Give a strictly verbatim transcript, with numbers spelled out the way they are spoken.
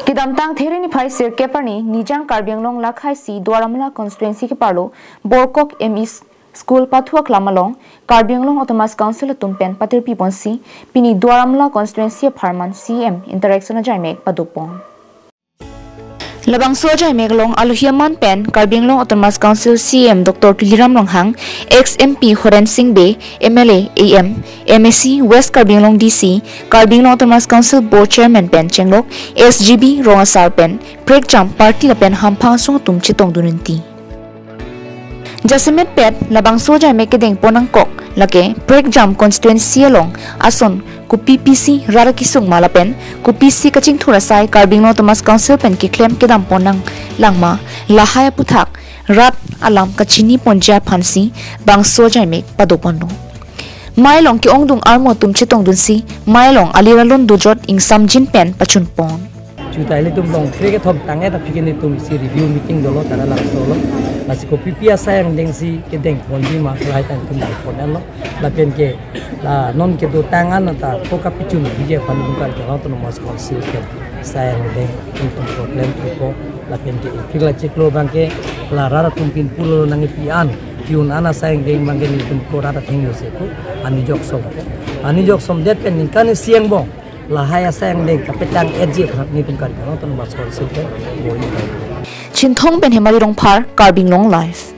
Kedamtang There niphai sirkep arni Nijang Karbi Anglong lakhai isi Duar Amla constituency keparlo Borkok M E School pathu aklam along Karbi Anglong Autonomous Council atum pen patirpi ponsi pini Duar Amla constituency apharman C E M interaction ajaimek padopon. Labangso ajaimek along alohi aman pen Karbi Anglong Autonomous Council C E M Doctor Tuliram Ronghang, ex M P Horen Sing Bey, M L A, A M, M A C, West Karbi Anglong D C, Karbi Anglong Autonomous Council Board Chairman pen chenglok S G B rong asar pen prekjam party lapen hamphang asong atum chetongdun rinti. Jasemet pet labangso ajaimek kedengpon nangkok lake prekjam constituency along ason kopi pisi rat akesung ma lapen kopisi kachingthur asai Karbi Anglong Autonomous Council pen keklem kedampon nanglang ma, lahai aputhak rat alam kachiniponji aphansi bangso ajaimek padoponlo. Mei along ke-ongdung armo atum chetongdunsi mei along alir alun dojot ingsamjin pen pachunpon. Chuta ilitum long three kethom tang-et aphi ke nelitum isi review meeting dolo, tara langsolo. Lasi kopi pi asai angdengsi kedengponji ma lahai tang tum dengpon-etlo. Lapen ke la non kedotang an ta ko kapachunpiji aphan nelitum Karbi Anglong Autonomous Council ke asai angdeng nelitum problem ko. Lapen ke iphik la chiklo abang ke la rat atum pinpulo nangkepi an, pi-un an asai angdeng abang ke nelitum ko rat athengno si ko ani joksom. Ani joksom det pen ningkan isi angbong lahai asai angdeng kapetang-etji aphan nelitum Karbi Anglong Autonomous Council ke bor-i. Chinthong pen Hemari Rongphar, Karbi Anglong Live.